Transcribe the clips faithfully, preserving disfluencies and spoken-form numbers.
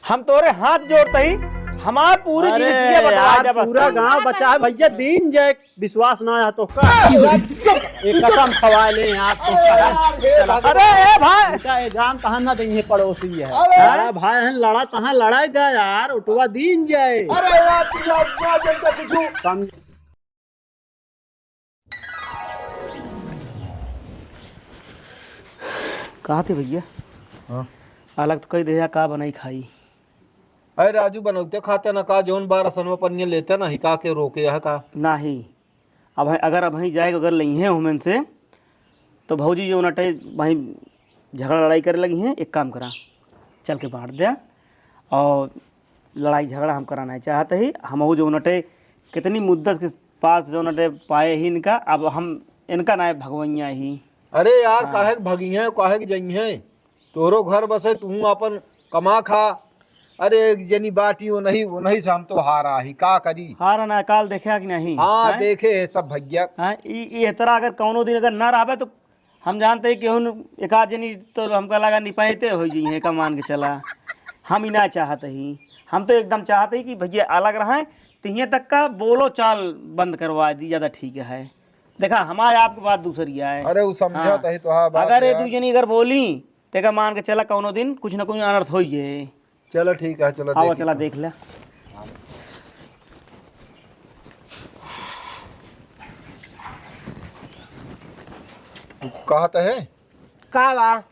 हम तोरे हाथ जोड़त ही, हमार पूरी अरे जिंदगी बता यार, दे बस। पूरा गांव बचा है भैया, दीन जाए, विश्वास ना है तो का? एक कसम खवा ले यार, तो अरे यार, हे चला। भगवान। अरे ए भाई, इनका ये जान तहां ना देंगे पड़ोसी है। अरे। अरे भाई, हम लड़ा तहां लड़ाई दे यार, उठवा दीन जाए। अरे यार, तू यार ना जनता कुछ। कम। कहा थे भैया? हाँ। अलग तो कही दे, का बनाई खाई? अरे राजू, बनौते खाते ना का, जौन बार असनवा पनिया लेते ना ही का के रोके है का? नाही। अब है, अगर अबहीं जाए अगर लइहे ओमेन से, तो भौजी जो नटे वहीं झगड़ा लड़ाई करे लगी हैं। एक काम करा, चल के बांट दे, और लड़ाई झगड़ा हम कराना चाहते ही। हम जो नटे कितनी मुद्दत के पास जो नटे पाए ही इनका, अब हम इनका ना भगवैया ही। अरे यार, हाँ। काहे के भगिहे, काहे के जइहे? तोहरो घर बसे, तू अपन कमा खा। अरे एक जनी बाटी, वो नहीं, वो नहीं से हम तो हारा ही, का करी? हारा ना, काल देखे कि नहीं? हाँ, हैं? देखे है सब भैया। हाँ, ई, ई एतरा अगर कौनो दिन अगर ना रहबे तो हम जानते ही कि उन एक आध जनी तो हमका लगा निपायते हो जी है, का मान के चला। हम ही ना चाहत ही, हम तो एकदम चाहत ही कि भैया अलग रहें, तो हियाँ तक का बोलो चाल बंद करवा दी, ज्यादा ठीक है। देखा, हमारे आपके बात दूसरी है। अरे, वो समझत हाँ। ही तो हाँ, बात अगर ये यार। दू जनी अगर बोली, तेका मान के चला, कौनो दिन कुछ ना कुछ अनर्थ हो जाए। चलो, ठीक है, चलो, आओ, देखी चला तो। देख ले। कहत है? का बा?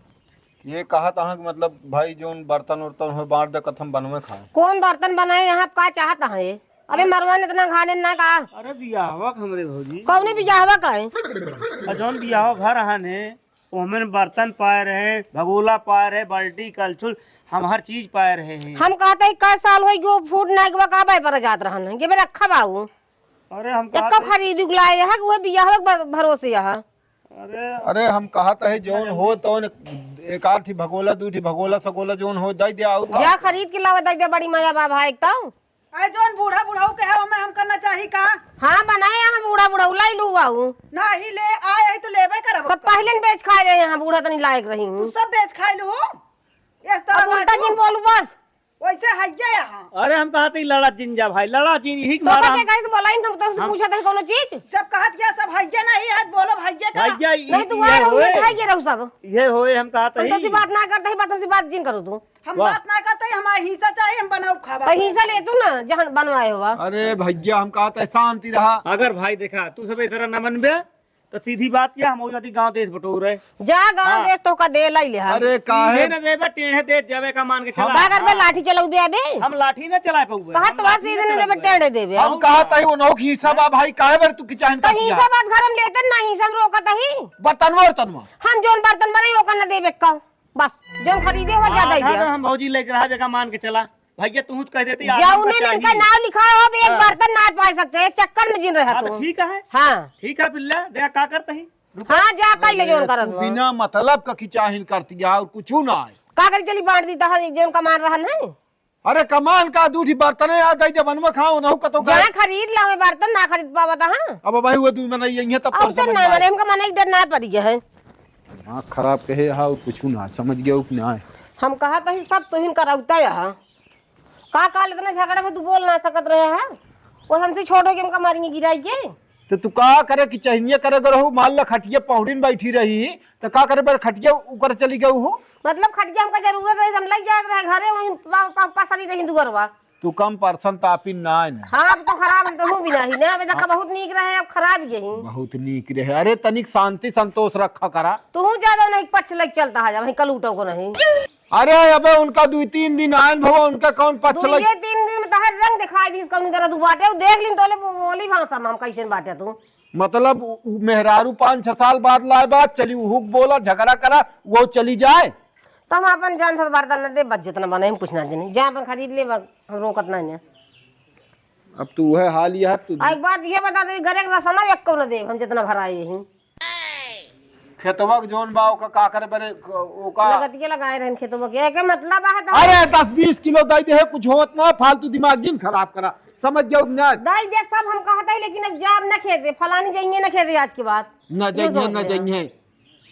ये कहत अहाँ कि मतलब, भाई, जोन बर्तन उर्तन हो, बांट दे, कथम बनवे खाए। कौन बर्तन बनाए? यहाँ का चाहत है? अबे मरवा ने इतना घाने ना का? अरे, बियाहवा के हमरे भौजी। कौने बियाहवा का है? आ, जौन बियाहवा भर अहन है, ओहमें बर्तन पाए रहे, भगोला पाए रहे, बाल्टी, कलछुल, हम हर चीज पाए रहे हैं। हम कहते हैं, कई साल होई गयो, फूट ना गवा, का बाय पर जात रहन है, ये मेरा रखा बाऊ। अरे हम एक्को कहते खरीद के लाए है, वो बियाह के ब-, भरोसे है। अरे अरे हम कहते हैं, जौन हो तौन एक आध ठी भगोला, दू ठी भगोला सगोला जौन हो, दे दे, आऊ का? जा खरीद के लावा, दे दे, बड़ी मजा बा भाई, एक तो। अरे जौन बूढ़ा बुढ़ऊ के है, ओमे हम करना चाही का? हाँ, बनाए यहाँ बूढ़ा बुढ़ऊ, लाई लू आऊ। नाही ले आए ही तो लेबे करब। सब पहले न बेच खाए रहे यहाँ, बूढ़ा तनी लायक रही हूँ। तू सब बेच खाए लू। इस तरह अब उल्टा बाटू। जिन बोलू बस। वैसे हइये यहाँ। अरे हम कहते ही लड़ा जिन जा भाई, लड़ा जिन यही तो मारा का हम। के कही तो बोला ही, हम तो हम पूछा था कोनो चीज। जब कहत गया सब हइये नहीं है, बोलो भइये का। भइया, ई, नहीं तू ई आए है रहू, होए। भाई ये रहू सब। ये होए, हम कहते हम तो ही। सी बात ना करते ही, बात हमसे बात जिन करो तू। हम वाह। बात ना करते, हमारा हिस्सा चाहिए, हम बनाओ खावा। तो हिस्सा ले तू ना, जहाँ बनवाए हुआ। अरे भइया, हम कहत है शांति रहा। अगर भाई देखा, तू सब इस तरह न मनबे, तो सीधी बात क्या, हम ओई गाँव देश बटोर रहे। जा गाँव हाँ। देश तो का दे लाई ले हम। अरे काहे? सीधे न देबे, टेढ़े दे जावे का मान के चला। बागर पे हाँ। लाठी चलाऊ बे अबे। हम लाठी न चलाए पाऊबे। कहा हम तो लाठी सीधे न न देबे, चलाए पाऊबे। टेढ़े देबे। हम कहत है, उन्हों की हिस्सा बा भाई, काहे बर तू की चाहन तो करती हिस्सा है? बात घर हम लेते ना, हिस्सा हम रोकत ही। बर्तनवा, बर्तनवा। हम जोन बर्तन बनाई, ओकर न देबे का। बस, जौन खरीदे हो, ज्यादा ही आधा दिया। तो हम भौजी लेके रहा, बेका मान के चला। भैया, तू तो कह देती, आधा जौने हमका में इनका चाहिए। नाम लिखा हो, अब एक हाँ। बर्तन ना पा सकते, एक चक्कर में जिन रहा हाँ, तो तू। ठीक है। हाँ। ठीक है, बिल्ला, देखा का करता ही। रुको। हाँ, जा, कर ले अरे, जौन करत तू हो। बिना मतलब का खिंचाहिन करती है और कुछ ना है। का करी, चली बांट दी, तहां जौन कमान रहन है। अरे, कमान का दू ठी बर्तन है, यार, दे दे, बनवा खाओ, ना हो कतो का। जा खरीद ला, हमें बर्तन ना खरीद पावत, हाँ। अब भाई, वो दू मना यही है, तब अब तो तो समझ ना, में आए। मने हमका मना एक डर ना पड़ी है। दिमाग खराब कहे हा, और कुछ ना समझ गया कि ना। हम कहा तही सब तुहिन करौता यहाँ। का काल इतना झगड़ा में तू बोल ना सकत रहे है? वो हमसे छोट हो के हमका मारेंगे गिराई के। तो तू का करे कि चहनिया करे अगर हो, मान ला खटिया पहुड़िन बैठी रही, तो का करे पर खटिया ऊपर चली गऊ हो? मतलब खटिया हमका जरूरत रही, हम लग जात रहे घरे, वहीं पा-, पा-, पसरी रही दुअरवा। तू कम परसन तापिन ना है ना। हाँ, अब तो खराब हम तो हूँ भी नहीं ना, अबे तक बहुत नीक रहे, अब खराब यही। बहुत नीक रहे। अरे तनिक शांति संतोष रखा करा। तू ज्यादा नहीं पक्ष लग चलता है, जब कल उठो को नहीं। अरे अबे उनका दू तीन दिन आयन भवा, उनका कौन पक्ष दू लग ये तीन दिन में तहर रंग दिखाई दी, कौन तरह तू बाटे, वो देख लिन तोले वो बोली भाषा में हम कैसे बाटे तू। मतलब उ, उ मेहरारू पाँच छह साल बाद लाए बात चली, उ हुक बोला, झगड़ा करा, वो चली जाए। तो हम अपन जान से बर्तन न दे, बस जितना बने हम कुछ ना जाने, जा अपन खरीद ले, बस हम रोकत ना है। अब तू है हाल ये है, अब तू आ, एक बात ये बता दे, घरे के रसना भी एक्को न दे, हम जितना भराए यही। खेतवा के जौन बा, ओका का करे बरे, क-, ओका लगतिया लगाए रहन खेतवा के, एके मतलब है तो अरे, दस बीस किलो दे दे, कुछ होत ना, फालतू दिमाग जिन खराब करा, समझ गयो कि ना? दे दे, सब हम कहत है, लेकिन अब जाब ना खेते, फलानी जाइए ना खेते आज के बाद। ना जो जाइए, सोच ना ले। जाइए।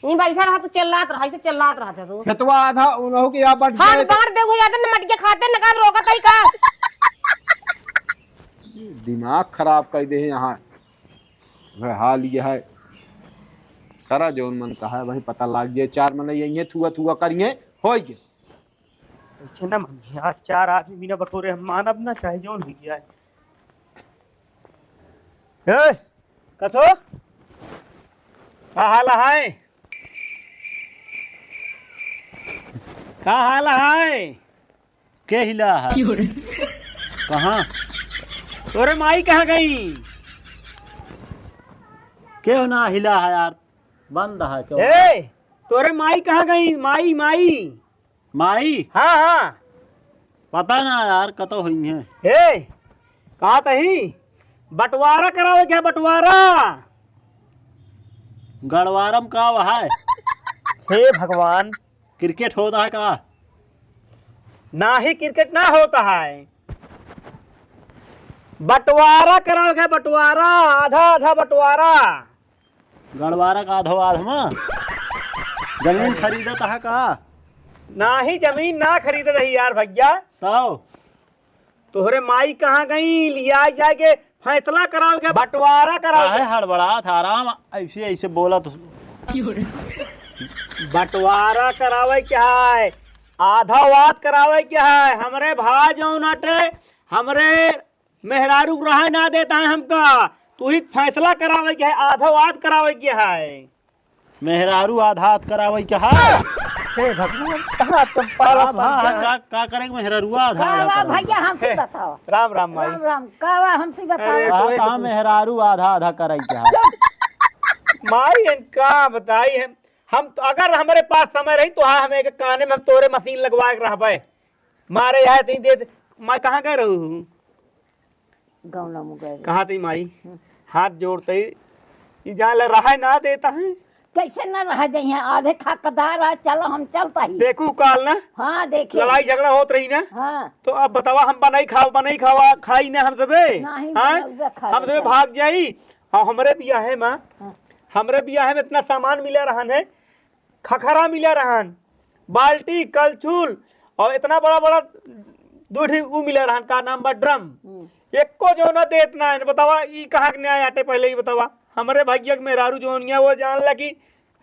नहीं बैठा रहा, तू चिल्लात रहा, ऐसे चिल्लात रहा था तू। खेतवा आधा उनहु के यहाँ बट हाथ गए। बांट दे, वो याद न मटिया खाते न काम रोकत ही का। दिमाग खराब कर दे यहाँ। वह हाल ये है, करा जौन मन कहा है, वही पता लाग गया। चार मन यही थुआ थुआ करिए, हो गया। ऐसे ना मानिए, आज चार आदमी बिना बटोरे हम मानब ना, चाहे जौन हो गया है। ए, कथो? का हाल है? का हाल है? के हिला है? क्यों रे? कहाँ? तोरे माई कहाँ गई? क्यों ना हिला है यार? बंद है क्यों? ए, तोरे माई कहाँ गई? माई, माई। माई? हाँ, हाँ। पता ना यार, कतो हुई हैं। ए, कहा तही? बंटवारा करावे क्या, बंटवारा? गड़वारम का वहा है? हे भगवान। क्रिकेट होता है का? नाही, क्रिकेट ना होता है। बंटवारा करावे क्या, बंटवारा, आधा आधा बंटवारा। गड़वारा का आधो आध में जमीन खरीदत है का? नाही, जमीन ना खरीदत है यार भैया। तब? तोहरे माई कहाँ गई? लिया जाए के फैसला कराओ के बंटवारा कराओ काहे के? हड़बड़ात है? आराम, ऐसे, ऐसे बोला तो। बंटवारा करावे के है, आधा वाद करावे के है। हमरे भाई जौन अटे, हमरे मेहरारू रहे ना देता है हमका, तू ही फैसला करावे के है, आधा वाद करावे के है। मेहरारू आधा हाथ करावे के है। हे भगवान, कहाँ तुम पाला अब हाँ, फंस हाँ, गए? का, का करेंगे मेहरारुआ आधा का आधा बा करावे? भैया, हमसे हे, बताओ। राम राम माई। राम राम, का बा हमसे बताओ? अरे, कहा, कोई कहा नहीं। मेहरारू आधा आधा कराई के है? चुप। माई, इनका बताई हम, हम तो, अगर हमरे पास समय रही तो हाँ, हम एक काने में हम तोरे मशीन लगवा के रहबे। मारे आए तई दे, मैं कहाँ गए रहू? गौना में गए रहे। कहाँ तई माई? हम्म। हाथ जोड़ते ही, ई जान ले रहा ना देता है। कैसे ना रह जाइए? आधे खाकदार है, चलो हम चलता ही। देखू काल ना? हाँ, देखिए। लड़ाई झगड़ा होत रही ना? हाँ। तो अब बतावा, हम बनाई खावा, बनाई खावा, खाई ना हम सबे? नहीं, हाँ? बनौबे खा हम सबे लेते। भाग जाई। और हमरे बियाहे में, हाँ। हमरे बियाहे में इतना सामान मिला रहन है, खखरा मिला रहन, बाल्टी, कलछुल और इतना बड़ा बड़ा दो ठी ऊ मिला रहन, का नाम बा, ड्रम। हम्म। एको जो ना देत ना है, बतावा, ई कहाँ के न्याय आटे, पहले ही बतावा। हमरे भैया के मेहरारू जोनिया, वो जान ला कि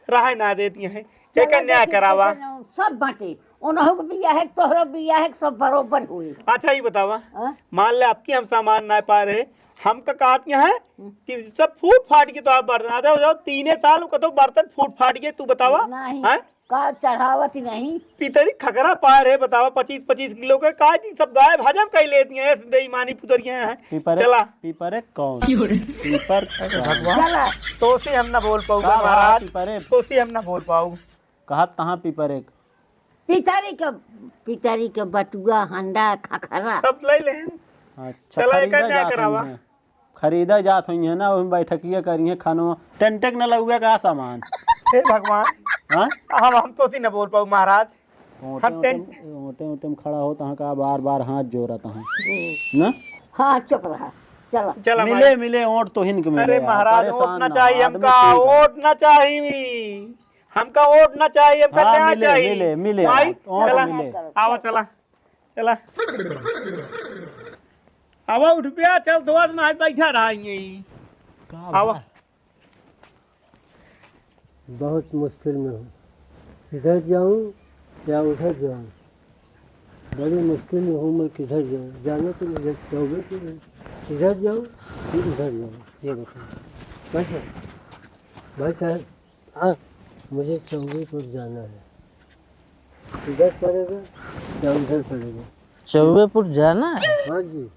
रहे ना देती हैं, चलो एकर न्याय देखी, करावा। चलो, सब बाटे, उनहु के बियाहे, तोहरो बियाहे, सब बरोबर हुई। अच्छा, ई बतावा, हाँ? मान ले आपकी हम सामान ना पा रहे, हमका कहत यहाँ है हम्म। कि सब फूट फाट के तो आप बर्तन, आ जाओ, जाओ, तीने साल में कतो बर्तन फूट फाट के, तू बतावा, नहीं, हैं? का चढ़ावत नहीं। पितरी खकरा पाए रहे, बतावा, पच्चीस पच्चीस किलो के, का जी सब गाय भाजम कई लेती हैं, ऐसे बेईमानी पुतरिया हैं। पीपरे, चला। पीपरे कौन? क्यों रे? पीपर अरे कौन? भगवान। चला। तो से हम ना बोल पाऊंगा का महाराज, बात पीपरे? तो से हम ना बोल पाऊ। कहत कहाँ पीपरे? पितरी के, पितरी के बटुआ, हंडा, खखरा। सब ले ले। अच्छा, चला, एकर खरीदा न्याय जात करावा। हुई हैं। खरीदा जात हुई है ना, वही बैठकिया करी है, खानो टेंटे के न लगुए का सामान। हे भगवान। हाँ? हम, हम तो सी न बोल पाऊ महाराज। ओटे, हम ओटे, टेंट ओटे, ओटे में खड़ा होता है का, बार बार हाथ जोड़ता है। ना? हाँ, चुप रहा। चला। चला मिले, माई। मिले, ओट तो हिन के मिले अरे यार, महाराज, परेशान ओट ना ना, चाहिए आदमी हमका, ठीक है। ओट ना चाहिए। हमका ओट ना चाहिए, हमका हाँ, न्याय मिले, चाहिए। मिले, मिले, माई, ओट चला। मिले। आवा, चला। चला। आवा, उठ पिया, चल, धोआ से नहाए बैठा रहा यहीं। का आवा। बा? बहुत मुश्किल में हूँ, इधर जाऊँ या उधर जाऊँ, बड़ी मुश्किल में हूँ मैं, किधर जाऊँ, जाने तो मुझे चौबे की नहीं, इधर जाऊँ कि उधर जाऊँ, ये बताओ। भाई साहब, भाई साहब, हाँ, मुझे चौबेपुर जाना है। इधर पड़ेगा या उधर पड़ेगा? चौबेपुर जाना है? हाँ जी।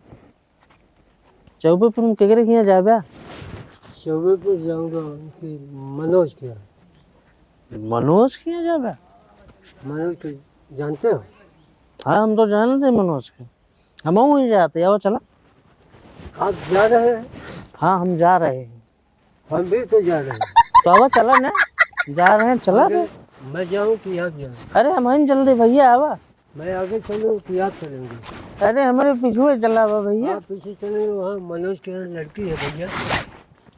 चौबेपुर में केकरे के यहाँ जाबे? चौबेपुर जाऊंगा उनके मनोज के यहाँ। मनोज के यहाँ जाबे? मनोज को जानते हो? हाँ, हम तो जानते हैं मनोज के। हम वहीं जाते, आओ चला। आप जा रहे हैं? हाँ, हम जा रहे हैं। हम भी तो जा रहे हैं। तो आवा, चला ना, जा रहे हैं, चला आगे रे। मैं जाऊँ कि आप जाओ? अरे, हम हैं जल्दी, भैया, आवा। मैं आगे चलूँ कि आप चलेंगे? अरे, हमारे पीछे चला बा, भैया। आप पीछे चलेंगे, वहाँ मनोज के यहाँ लड़की है, भैया।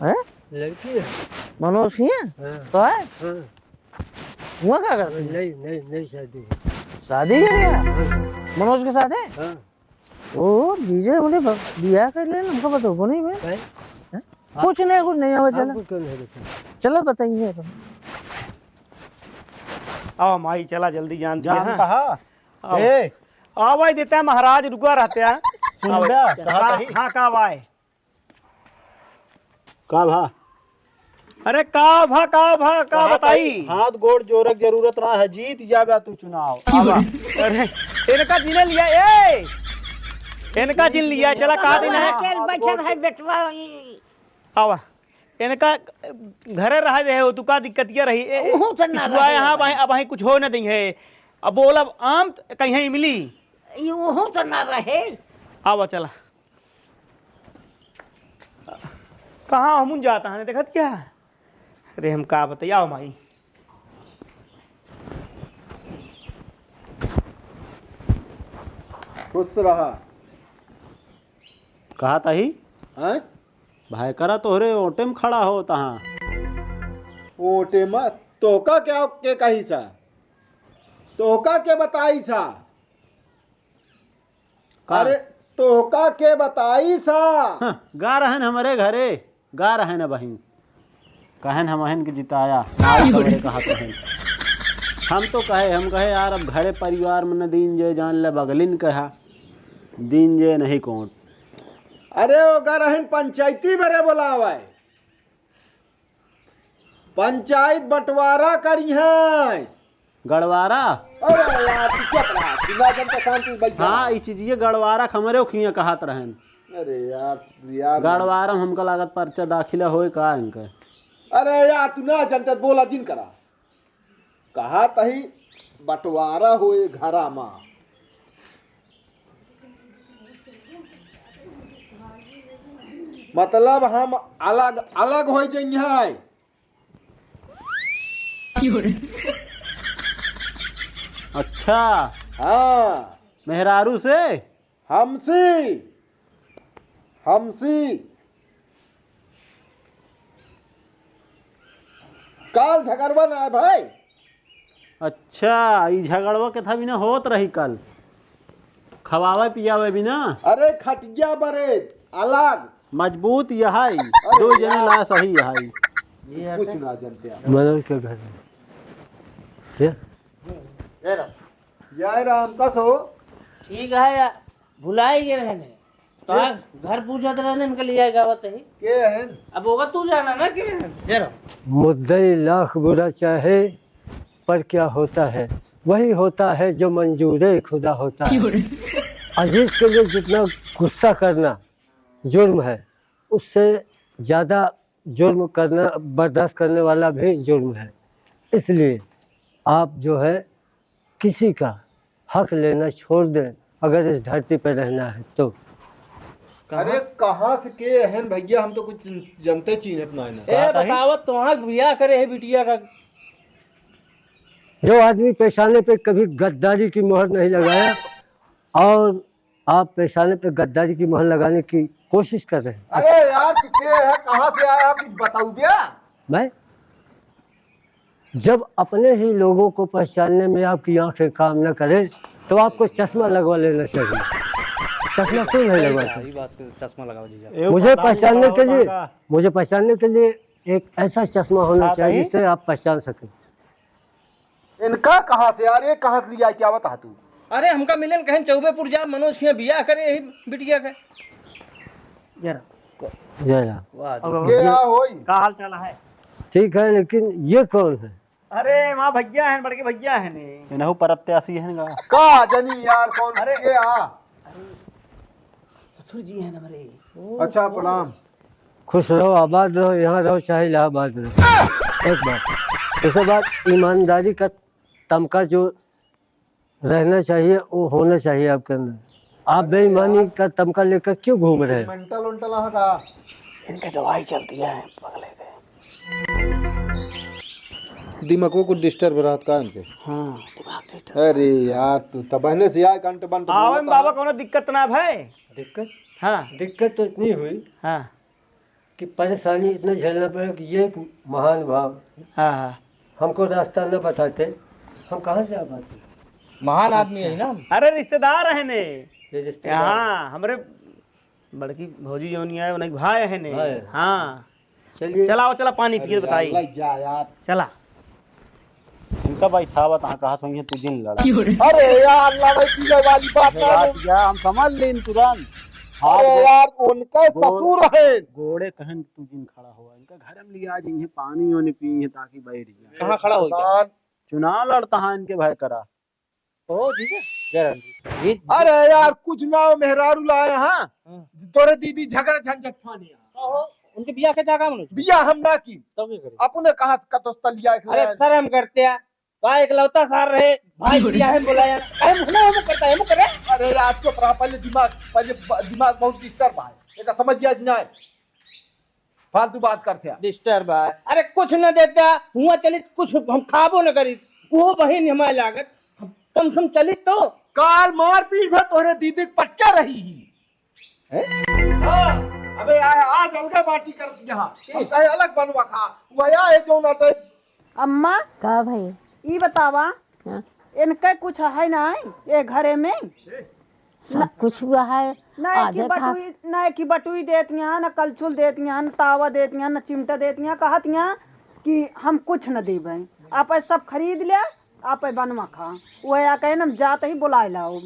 हैं? लड़की है। मनोज की है? हाँ। तो है? हाँ। हुआ का करते? नहीं, नहीं, नहीं, शादी। शादी कर रहा? मनोज के साथ है? हाँ। ओ, जीजे बोले, "ब-, बियाह कर लेना, हमका बताओ, को नहीं बे?" हैं? हैं? कुछ नहीं, कुछ नहीं, आवा, हम चला। कुछ नहीं देखा। चला, बताइए अब। आओ माई, चला जल्दी जान दिया, जान हाँ। कहा? आओ। ए। आवा ही देता है महाराज, रुका रहते हैं। सुन आओ। बे, कहा हाँ, कही? हाँ, का आवा है? का भा? अरे का भा, का भा, का कहा बताई? ताई, हाथ गोड़ जोड़क जरूरत ना है, जीत जाबे तू चुनाव। आवा। अरे, इनका जिने लिया, ए! इनका जिन लिया, चला का दिन है? चल, बचल है बेटवा, ई। आवा। इनका घरे रह रहे हो, तू का दिक्कतिया रही? ए, ए, ओहू से ना पिछुआ रहे यहाँ, हो। अब, अब कुछ हो न दी है। अब बोलब आम, कहीं इमली। ई ओहू से ना रहे। आवा, चला। कहाँ हमन जाता है, देखत क्या? अरे, हम का बताई, आओ माई। खुश रहा। कहा ताही? हैं? भाई करा तोहरे ओटे में खड़ा हो तहाँ। ओटे में? तोहका क्या के कही सा? तोहका के बताई सा? का? अरे, तोहका के बताई सा? हाँ, गा रहन हमरे घरे, गा रहन अबहिन। कहन हमहिन के जिताया, नाई खबरे कहा कहन। हम तो कहे, हम कहे, "यार, अब घरे परिवार में न दीन जे जान ले बगलिन कहा, दीन जे नहीं कोट।" अरे, ओ गा रहन पंचायती बरे बोलावे। पंचायत बंटवारा करिहैं। गड़वारा? अरे यार, तू चुप रहा, तू ना जन के शांति से बैठ जा। हाँ, ई चीजिए गड़वारा खमरे खिया कहत रहन। अरे यार, यार। गड़वारा में हमका लागत पर्चा दाखिला होए का इनके? अरे यार, तू ना जनते बोला जिन करा। कहा तही बंटवारा होए घरा मा। मतलब हम अलग, अलग होइ जइहैं। अच्छा। हाँ। मेहरारू से? हमसी, हमसी। काल झगड़वा ना है भाई। अच्छा, ई झगड़वा के था बिना होत रही कल। खवावे पियावे बिना। अरे खटिया बरे अलग। मजबूत यहाई। अरे दो जने यार। ला सही यहाई। कुछ ना जनते आप। मनोज के घर में। क्या? जय राम। जय राम, कस हो? ठीक है यार, भुलाई गए रहने। तो के? आज घर पूछत रहने, इनके लिए गावत है। के हन? अब होगा तू जाना ना के हन। जय राम। मुद्दई लाख बुरा चाहे, पर क्या होता है? वही होता है जो मंजूर खुदा होता है। क्यों रे? अजीज के लिए जितना गुस्सा करना जुर्म है, उससे ज्यादा जुर्म करना, बर्दाश्त करने वाला भी जुर्म है। इसलिए आप जो है किसी का हक लेना छोड़ दें, अगर इस धरती पर रहना है तो। अरे कहाँ से के हन भैया, हम तो कुछ जनते चीन्हत ना है। ए, बतावत तोहार बियाह करे है बिटिया का। जो आदमी पेशाने पे कभी गद्दारी की मोहर नहीं लगाया और आप पेशाने पे गद्दारी की मोहर लगाने की कोशिश कर रहे हैं। अरे यार, तू के है, कहाँ से आया, कुछ बताऊ बे? मैं, जब अपने ही लोगों को पहचानने में आपकी आंखें काम न करें, तो आपको चश्मा लगवा लेना चाहिए। चश्मा क्यों नहीं लगवाते? सही बात, चश्मा लगाओ जीजा। मुझे पहचानने के लिए, मुझे पहचानने के लिए एक ऐसा चश्मा होना चाहिए, जिससे आप पहचान सकें। इनका कहाँ से यार, ये कहाँ से लिया, क्या बता तू? अरे, हमका मिलन कहन चौबेपुर जा, मनोज के बियाह करे यही बिटिया के। जय राम। जय राम। वाह जी। अब क्या होई? का हाल चाल है? ठीक है, लेकिन ये कौन है? अरे, वहाँ भैया हैं, बड़के भैया हैं ने। इनहु प्रत्याशी हैं गा। का जनी यार, कौन अरे। के आ? ससुर जी हैं हमारे। अच्छा, प्रणाम। खुश रहो, आबाद रहो, यहाँ रहो चाहे इलाहाबाद रहो। एक बात। दूसरी बात, ईमानदारी का तमका जो रहना चाहिए, वो होना चाहिए आपके अंदर। आप बेईमानी का तमका लेकर क्यों घूम रहे हैं? मेंटल वेंटल यहाँ का? इनका दवाई चलती है पगले के। दिमागों को डिस्टर्ब रहत का इनके? हाँ, दिमाग डिस्टर्ब। अरे यार, तू तब बहने से आए कंट बंट आवे बोलत बाबा, है। कोनो दिक्कत ना भाई। दिक्कत? हाँ। दिक्कत तो इतनी हुई हाँ। कि परेशानी इतना झेलना पड़ा कि ये एक महानुभाव हाँ, हाँ। हमको रास्ता न बताते, हम कहाँ से आ पाते? महान आदमी है ना हम। अरे रिश्तेदार है ने। ये रिश्तेदार। हाँ, हमरे बड़की भौजी जौन है, उनके भाई है ने। भाई। हाँ। चलिए। चला, आओ, चला, पानी पिए, बताई। जा यार। चला। इनका बैठावा, तहाँ कहा संगे तू दिन लड़ा। अरे यार, लड़ाई पीने वाली बात ना बात हो। क्या, हम समझ लेन तुरंत। अरे यार, उनका गो-, ससुर है। गोड़े कहन तू दिन खड़ा हुआ, इनका घर में लिया जिन्हें पानी वानी पिए ताकि बैठ जाए। कहाँ खड़ा हो गया? चुनाव लड़ता है इनके भाई करा। ओ, जीजा, जय राम जी। जी, जी। अरे यार, कुछ ना हो, मेहरारू लाए, हाँ? हाँ। तोरे दीदी झगड़ा झंझट फाने। का हो? उनके बियाह के जागा मनुष्य? बियाह हम ना की। तब के करे? अपने कहाँ से कतोस तलिया एक अरे लाए? शर्म करते हैं। का इकलौता सार रहे, भाई बियाह हम बुलाया। अरे मुँह ना हम करता है, हम करे। अरे यार, चुप रहा, पहले दिमाग, पहले ब-, दिमाग बहुत डिस्टर्ब है। एक समझ गया कि नहीं? फालतू बात करते हैं। डिस्टर्ब है। अरे कुछ न देता, हुआ चलित कुछ हम खाबो न करी। वो बहिन हमारे लागत, हम कम से कम चलित तो। काल मारपीट भर तोहरे दीदी के पटका रही ही। हैं? हाँ, अबे आ-, आज अलगा बाटी कर दिया। हम कहे अलग बनवा खा, वह आए जो ना दे। अम्मा, का भाई? ई बतावा, हाँ। इनके कुछ है ना ये घरे में? सब कुछ हुआ है। ना आधे की खा- बटुई, ना की बटुई देतियाँ, ना कलछुल देतियाँ, ना तावा देतियाँ, ना चिमटा देतियाँ, कहतियाँ कि हम कुछ न देबे, आप सब खरीद ले, आप बनवा खा। वह आ कहे ना, हम जात ही बुलाए लाओ।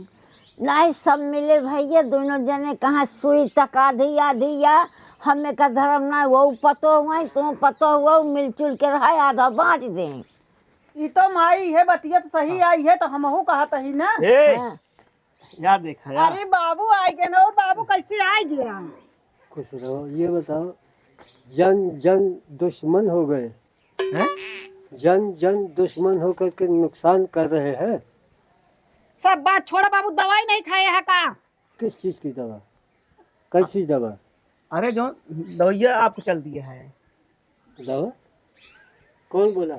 नहीं, सब मिले भैया, दोनों जने कहाँ सुई तक आधी आधी या, हमें का धर्म ना, वो पतो हुआ, तू पतो हुआ, मिलजुल के रहा, आधा बांट दे। ई तो माई है, बतिया तो सही आई है, तो हमहू कहत ही ना। ए, हाँ। या देखा यार। अरे बाबू आ गए ना, और बाबू कैसे आ गया? खुश रहो। ये बताओ, जन जन दुश्मन हो गए हैं? जन जन दुश्मन होकर के नुकसान कर रहे हैं। सब बात छोड़ा बाबू, दवाई नहीं खाए है का? किस चीज की दवा? कैसी दवा? अरे जो दवाइया आपको चल दिया है। दवा? कौन बोला?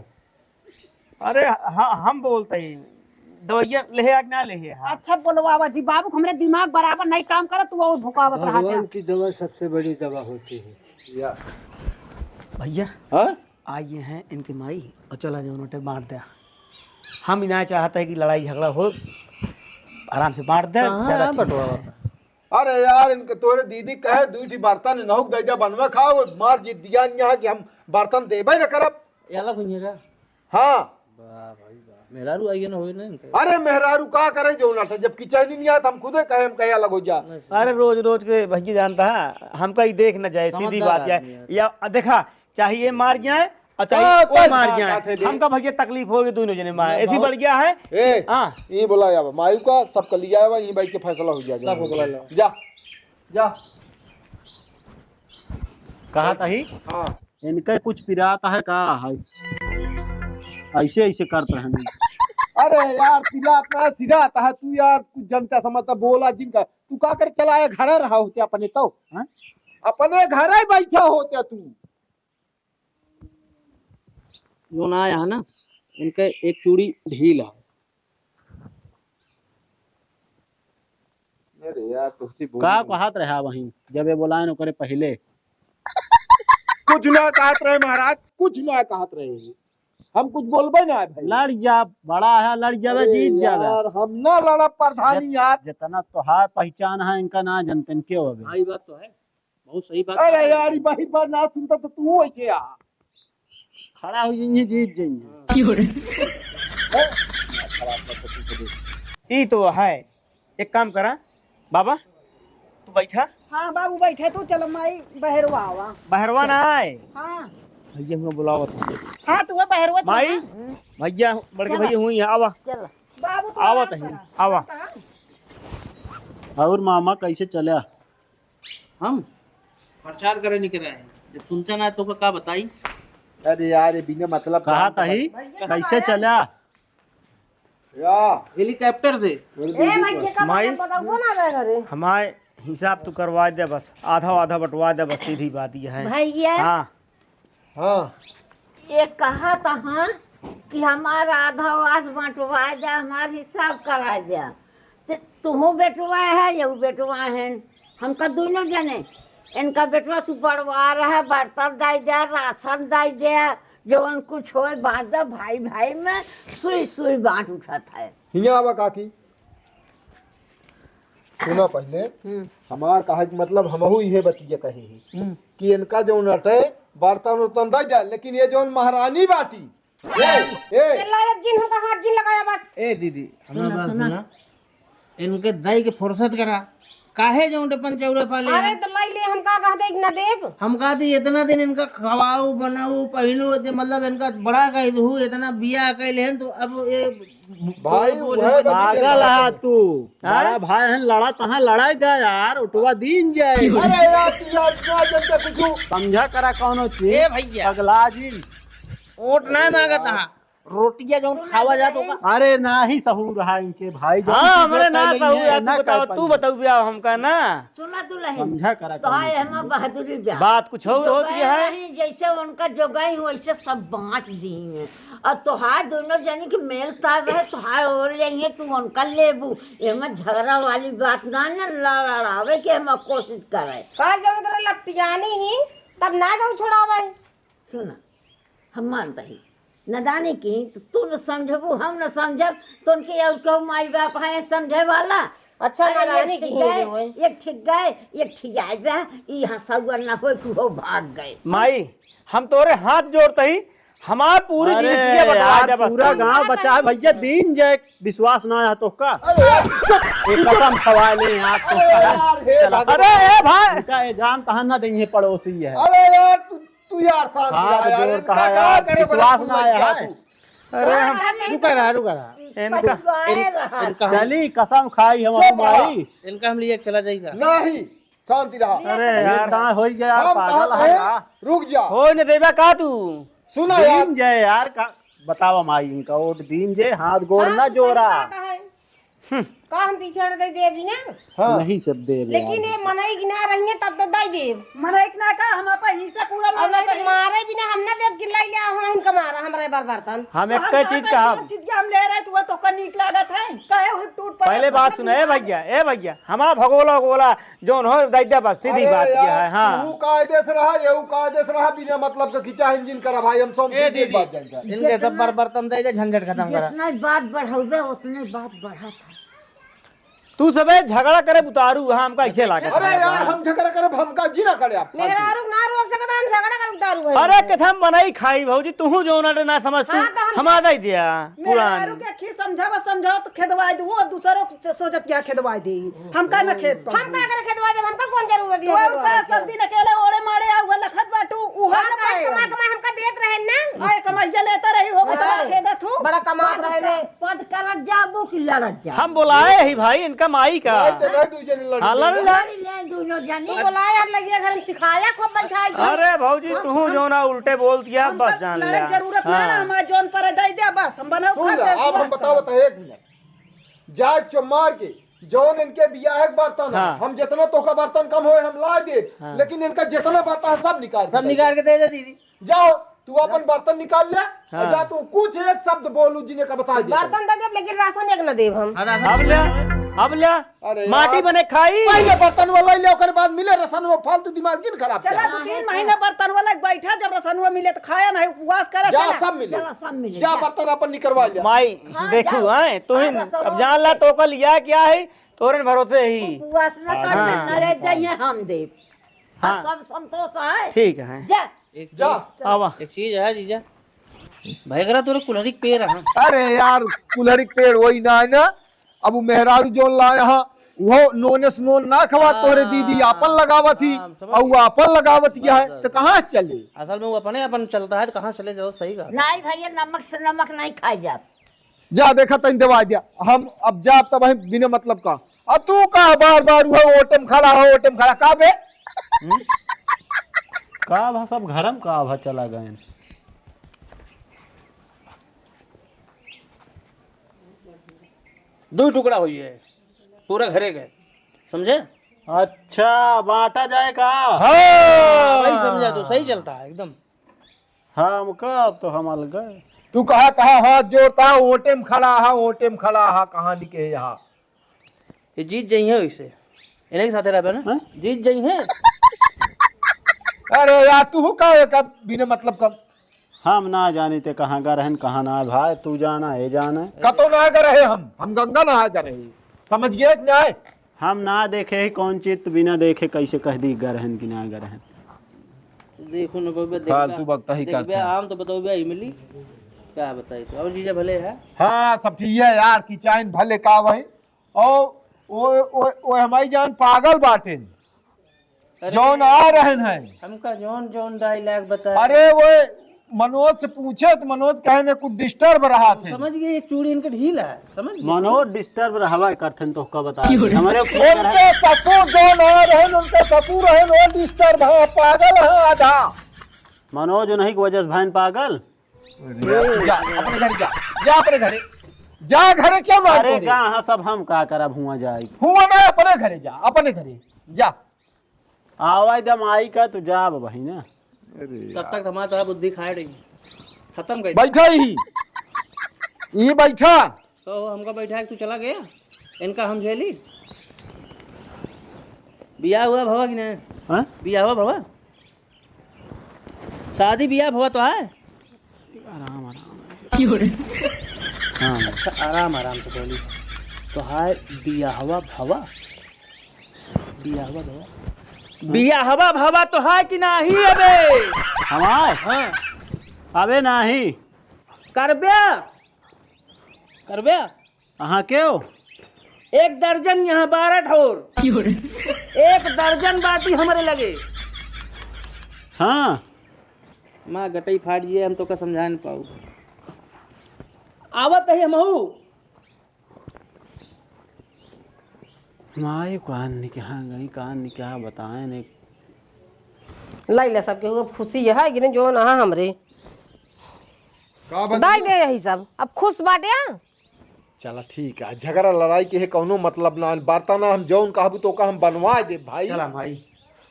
अरे ह-, हम बोलते हैं, दवाइया लेहे आ कि ना लेहे? हाँ। अच्छा बोलवावा जी, बाबू हमरे दिमाग बराबर नहीं काम करत, तू और भुकावत रहा भगवान क्या? की दवा सबसे बड़ी दवा होती है। या। भैया, हाँ? आइए हैं इनके माई और चला जाओ नोटे बांट दे। हम ही ना चाहते हैं कि लड़ाई झगड़ा हो, आराम से बांट दे, कहाँ ज्यादा है ठीक बंटवारा? है। अरे यार, इनके तोरे दीदी कहे दुई ठी बर्तन नहुक दे जा बनवे खाओ, मार जीत दिया यहाँ कि हम बर्तन देबे न करब। ये अलग हुई है का? हाँ। वाह भाई वाह, मेहरारू आई ना होई ना इनके। अरे मेहरारू का करे जो ना था, जब किचन ही नहीं आया तो हम खुदे कहे, हम कहे अलग हो जा। नहीं, अरे रोज रोज के भैया जानता है, हमका ही देख न जाए, सीधी समझदार बात आदमी है। या देखा, चाहे ये मार जाए और चाहे हाँ, वो बस मार बात जाए, आते दे। हमका भैया तकलीफ होगी दोनों जने मार, ये ऐसी बहुत बढ़ गया है। ए, हाँ। ये बोला जावा, मायू का सबका लिया जावा, ये बाइक के फैसला हो जाएगा। सब हो गया। जा, जा। कहा तही? हाँ। इनका कुछ पिरात है का है? ऐसे, ऐसे करत रहने। अरे यार, पिरात ना, सिरात है, तू यार कुछ जनता समझता बोला जिनका, तू का कर चलाया, घर रहा होते अपने तो, हाँ? अपने घर ही बैठा होते तू। जो ना आया है ना, इनका एक चूड़ी ढील है। अरे यार, तुझसे बोल का नहीं। कहत रहा वहीं, जब ये बोलाए न ओकरे पहले? कुछ ना कहत रहे महाराज, कुछ ना कहत रहे। हम कुछ बोलबे ना है भाई। लड़ जा, बड़ा है, लड़ जावे, अरे जीत जावे। यार, हम ना लड़ब प्रधानी जित-, यार। जितना तोहार पहचान है, इनका ना जनतन के होवे। हाँ, ये बात तो है। बहुत सही बात अरे है। यार, ई बाही बात ना सुनता तो तू ऐसे आ। खड़ा हो जाइए, जीत जाइए। हाँ। ई तो है। एक काम करा, बाबा, तू बैठा। हाँ बाबू, बैठे तू, चलो माई बहरवा आवा। बहरवा ना आए। हाँ। भैया हुआ बुलावत है। हाँ, तू बहरवा तू माई, ना। भैया, बड़के चला। भैया हुई है, आवा। चला। बाबू, तू आवत आराम है, करा। आवा। हाँ। और मामा कैसे चला? हम प्रचार करे निकले हैं, जब सुनते ना तो का बताई? अरे यार, ये बिना मतलब कहा काम का तही? भैया कैसे हमारा चला? या। हेलीकॉप्टर से। ए, माई, के का माई, मतलब बताओ ना रे घरे। हमारे हिसाब तो करवा दे बस, आधा आधा बंटवा दे बस, सीधी बात ये है। भैया। हाँ। हाँ। ये कहा तहाँ कि हमार आधा आध बंटवा जा, हमार हिसाब करा जा। ते तुहू बेटवा है, यहू बेटवा है, हमका दोनों जने। इनका बेटवा तू बड़वा रहे, बर्तन दाई दे, राशन दाई दे, जवन कुछ होए बांट दा, भाई भाई में सुई सुई बांट उठत है। हियाँ आवा काकी, सुना पहिले, हम्म। हमार कहे के मतलब हमहू इहे बतिया कही ही हम्म। कि इनका जौन अटे बर्तन उर्तन दे दे, लेकिन ये जौन महारानी बाटी, ए, ए। चिल्लायत जिन, हमका हाथ जिन लगाया बस। ए दीदी, हमार सुना, बात सुना। सुना। इनके दई के फुर्सत करा, काहे जौन पंचौरा पाले अरे हैं? तो लाई ले, हम का कह दे कि ना देब? हम कहा थी इतना दिन इनका खवाऊ, बनाऊ, पहिनू, इतने मतलब इनका बड़ा कह दू, इतना बियाह कह लेन तो अब ये भाई, बोल, बोल, वह बोल, बता पागल है तू। हाँ? बड़ा भाई है, लड़ा तहाँ लड़ाई दे यार, उठवा दीन जाए। अरे यार, तू यार, ना जनता कुछ समझा करा कौनो चीज। ए भैया। पगला जिन। ओट ना मांगत हा। रोटिया जौन खावा जात ओका। अरे नाही सहूर रहा इनके भाई, जौन हाँ, चीज हमरे ना कहले सहूर हैं, है, ना तू कर बताओ, तू पाएंगे। बताओ बे हमका ना। सुना दुल्हन, समझा करा तो कौनो हाय चीज। हमार बहादुरी बे। बात कुछ और जो होती गए है। नहीं, जैसे उनका जो गई वैसे सब बांट दी हैं। और तोहार दोनों जनी के मेल ताल रहे, तोहार ओर लेंगे, तू उनका लेबू। एमे झगड़ा वाली बात ना, ना लड़ावे के हम कोशिश करे। का जरूरत रहे लपटियानी ही, तब ना जाऊ छोड़ावे। सुना, हम मानत ही, नदानी की, तो तू न समझबू, हम न समझब, तो उनके और केहू माई बाप है समझे वाला? अच्छा, अरे, नदानी एक की ठीक ही गए, जो है। एक ठीक गए, एक ठीक आए बा, ई हंसौआ न होए कि हो भाग गए। माई, हम तोरे हाथ जोड़त ही, हमार पूरी अरे जिंदगी बता यार, दे बस। पूरा गांव बचा है भैया, दीन जाए, विश्वास ना है तो का? अरे यार, एक कसम खवा ले यार, तो अरे का? यार, हे चला। भगवान। अरे ए भाई, इनका ये जान तहां ना देंगे पड़ोसी है। अरे यार, तू तू यार शांत हाथ रहा यार, जोड़ इनका कहा का यार, करे बड़ा विश्वास फूल ना लग आया गया है। तू। अरे हम रुका रहा, रुका रहा। इनका, इन-, इनका हम चली कसम खाई हम चुप रहा। माई। इनका हम लिए चला जाएगा। नहीं, शांति रहा। अरे यार। इनका हो गया यार, हम पागल कहा है थे, यार। रुक जा। हो न देबा का तू? सुना यार। दीन जाए यार, का बतावा माई, इनका वोट दीन जाए, हाथ गोड़ हाँ, ना तो सही जोड़ा। बात है। हम्म। का हम पीछे हट दे देबी ना? हाँ। नहीं सब देबे लेकिन यार। ये मनई की ना रही है तब तो दई देब। मनई की ना का हम अपन हिस्सा पूरा और मार ना तो लेबे। मारे भी ना हम ना देब कि लाई ले आओ इनका मारा हमारे बार बर्तन। हम तो एक हम कई चीज चाहते हैं, कहब। जो चीज के हम ले रहे तो वो तोका नीक लागत है। कहे हुई टूट पड़े पहले बात मतलब सुना, ए भैया, ए भैया, हमार भगोला गोला जौन हो दई दे बस, सीधी अरे बात यह यार, है, हाँ। तू कायदे से रहा, ये कायदे से रहा, बिना मतलब का खिंचा हिंजिन करा भाई, हम समझे ए दीदी, बात जानता है। इनके सब बर-, बर्तन दे दे, झंझट खत्म करा। जितना बात बढ़ावे उतने बात बढ़त है। तू सबे झगड़ा करे उतारू, हाँ, हमका ऐसे लागत अरे है। यार, हम झगड़ा करे, हमका जी ना करे आप। मेहरारू ना रोक सकता, हम झगड़ा करे उतारू है। अरे, किथे हम मनई खाई भौजी, तू जौन अरे ना समझ, तू हाँ, तो हम हमारा ही दिया, मेहरारू पुरान। के खी समझावा, समझाओ तो खेदवाई दू, और दूसरों सोचत क्या खेदवाई दे, हमका ना खेद पर। हम का करे खेदवाई देब, हमका कौन जरूरत है तो खेदवाई का के? सब दिन अकेले ओड़े मारे आ, उहे लखत बाटू, उहे हाँ, ना तो पाए। कमा, कमा हमका देत रहे ना। आए कमाइया लेता रही हो, बता अरे, खेदत हूँ। बड़ा कमात रहे ने। पद करत जाबू कि लड़त जाबू? हम बोलाए ही भाई, इनका माई का। भाई, तो रह दू जने लड़ हाँ, लड़ ले। लड़ ले दोनों जने। तू बोलाए यार, लगिया घर में सिखाया खूब बैठाई के। अरे भौजी, हाँ, तू हम जो ना उल्टे बोल दिया, हम बस तो जान लड़े ले। जरूरत ना, हाँ। हमारे जौन पर दे दे, बस हम बनाओ सुन खा ले, के अब हम बस बताओ, करो। बताओ, एक मिनट। जाए चो मार के, जौन इनके बियाह के बर्तन है, हाँ। हम जितना तोका बर्तन कम होए, हम ला दे, हाँ। लेकिन इनका जितना बर्तन है, सब निकाल के सब दे निकाल दे। के दे दे दीदी। जाओ, तू अपन बर्तन निकाल ले, हाँ। और जा तू कुछ एक शब्द बोलू जिन्हें का बता दे। बर्तन दे देब, लेकिन राशन एक न देब हम। हाँ, राशन अब ले, अब ले, अरे माटी यार। बने खाई। पहले बर्तन वाला ले, ओकर बाद मिले रसन, वो फालतू दिमाग जिन खराब चला, कर। दो तीन महीना बर्तन वाला बैठा, जब रसन वो मिले तो खाया नहीं, उपवास करे, जा, चला। सब मिले। चला, सब मिले, जा, जा। बर्तन अपन निकलवा ले। माई, हाँ, देखू, जाओ। हैं, तू हाँ, ही रसन अब वो जान ला, तो कल या क्या है, तोरे भरोसे ही। उपवास न हाँ। करना, हाँ। न रह जाइए, हम देब। हाँ। सब संतोष है। ठीक है। जा। एक जा। चीज, आवा। एक चीज है जीजा, भाई अगर तोरे कुल्हरी के पेड़ है। अरे यार, कुल्हरी के पेड़ वही ना है ना, अब वो मेहरारू जोन लाया हा, वो नोने से नोन ना खवा, तोरे दीदी हाँ, आपन लगावत ही, हाँ, समझ और वो गए। आपन लगावत ही है, बस, बस। तो कहाँ से चले? असल में वो अपने अपन चलता है, तो कहाँ से चले, जाओ, सही बात है। नहीं भैया, नमक से नमक नहीं खाई जात। जा देखा तनी दवाई दिया, हम अब जाब तब हम बिना मतलब का। अब तू का बार बार वो ओटे में खड़ा हो, ओटे में खड़ा का बे? हम्म? का भा सब घरम का भा चला गए? दो टुकड़ा होई है, पूरा घरे गए, समझे? अच्छा, बांटा जाए का? हाँ। वही समझा तू, सही चलता है एकदम। हाँ, हमका तो हम अलग है। तू कहा, कहा हाथ जोड़ता, ओटे में खड़ा हा, ओटे में खड़ा हा, कहाँ लिखे यहाँ? ये जीत जाई है वैसे, इन्हीं के साथे रहबे ना, हैं? जीत जाई है। अरे यार, तू का, का बिना मतलब का हम ना जानी ते कहाँ गा रहन, कहाँ ना, भाई, तू जाना, ये जाना। कतो ना गा रहे हम, हम गंगा नहा गा रहे। समझ गए कि नहीं? हम ना देखे ही कौन चीज, तू बिना देखे कैसे कह दी गा रहन कि ना गा रहन। देखो न बउआ, देखबे, फालतू बकता ही देखबे करता है। आम तो बतउबे इमली, का बताई तो। और जीजा भले है? हाँ, सब ठीक है यार, किचाइन भले का वही। और वो, वो, वो हमारी जान पागल बाटेन। अरे, जौन आ रहन हैं। हमका जौन, जौन dialogue बताए। अरे, वो मनोज से पूछे तो मनोज कहे ने कुछ disturb रहा थे। समझ गए, ये चूड़ी इनके ढील है, समझ गए? मनोज disturb रहवा करथन तो का बता। क्यों रे? हमारे उनके ससुर जौन आ रहन, उनके ससुर रहन, वो disturb है, पागल है आधा। मनोज नहीं की वजह से भैन पागल। जा, अपने घर जा, जा अपने घरे, जा घरे, क्या मार अरे रे? कहाँ सब हम का करब, हुआ जाए। हुआ ना, अपने घरे जा, अपने घरे जा। आवाज दम आई का तो जा बहिना। अरे तब यार। तक हमारा तो बुद्धि खाए रही, खत्म कर। बैठा ही, ई बैठा। तो हमका बैठा के तू चला गया, इनका हम झेली। बियाह हुआ भवा कि नहीं? हाँ? बियाह हुआ भवा? शादी बियाह भवा तो है? आराम, आराम। क्यों रे? हाँ। अच्छा, आराम, आराम से बोली। तो है बियाहवा भवा? बियाहवा भवा? बियाहवा भवा तो है कि नाही अबे? हमार? हाँ। अबे नाही। करब्या? करब्या? अहाँ के हो? एक दर्जन यहाँ बारह ठोर। क्यों रे? एक दर्जन बाटी हमरे लगे। हाँ। माँ गटई फाट जिए, हम तोका समझा न पाऊ। आवत ही हमहू। माई कान निकहा गई, कान निकहा बताए ने। लाई ले सबके हुआ खुशी यह है कि नहीं, जो ना हमरे। का बन दाई गया? दे यही सब, अब खुश बाटे। चला ठीक है, झगड़ा लड़ाई के है कौनो मतलब ना, बर्तन हम जौन कहबू तो का हम बनवा दे भाई। चला भाई।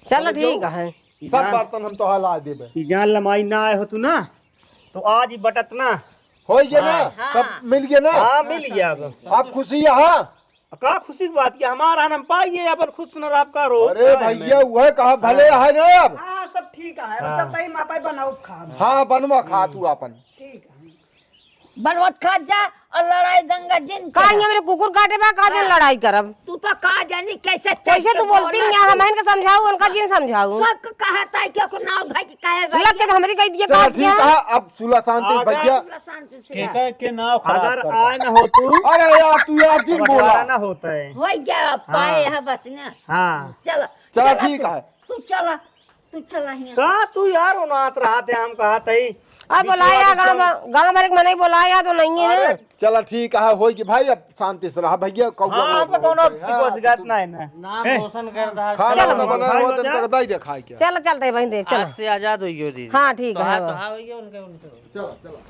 चला चलो ठीक जाओ। है। सब जान बर्तन हम तोहा ला देबे। ई जान लमाई ना आए हो तू ना, तो आज ही बटत ना। होई गया ना? हाँ। सब मिल गया ना? हाँ, मिल गया अब। आप खुशी है, हाँ? का खुशी की बात किया? हमारा हम पाइए अपन खुश न रह आपका रो। अरे भैया, वह कहा भले हाँ। है ना अब? हाँ, सब ठीक है। हाँ। जब तई माता बनाओ खा। हाँ, बनवा खा तू अपन। ठीक है। बनवत खात जा और लड़ाई गंगा जिन का करा। ये मेरे कुकुर काटे बा, का जन हाँ। लड़ाई करब? तू तो का जानी कैसे कैसे तू बोलती है, हम इनके समझाऊ, उनका जिन समझाऊ। सब कहता है कि ओकर नाव धइ के काहे लग के तो हमरी कह दिए, चलो कहा ठीक दिया। है, अब सुलह शांति से आगे भैया। सुलह शांति से के, रह। के, के नाव खराब अगर करता। आए ना हो तू। अरे यार, तू यार जिन बंटवारा बोला। ना होता है। हो गया, अब हाँ। पाए है बस ना। हाँ। चला, चला चला ठीक तू, है। तू चला। तू चला हियाँ से। का तू यार ओनात रहा थे, हम कहा थे। अब बोलाया, गाँव, गाँव भर के मनई बोलाया तो नहीं है ना। अरे, चला ठीक है, होई कि भाई अब शांति से रहा भैया, कौआ हाँ, मौत हमको होता कौनो है, शिकवा हाँ, शिकायत तू नहीं ना। नाम हैं? रोशन कर रहा है। खाना चलो वाना भैया। बनाओ, खाओ तब जा। तक दाई दे खाए क्या? चलो चलते हैं बहन देव, चलो। आज से आजाद हो गयो दीदी। हाँ, ठीक तो है, हाँ, तो हाँ। हाँ, हो गया उनके, उनके। चलो, चलो।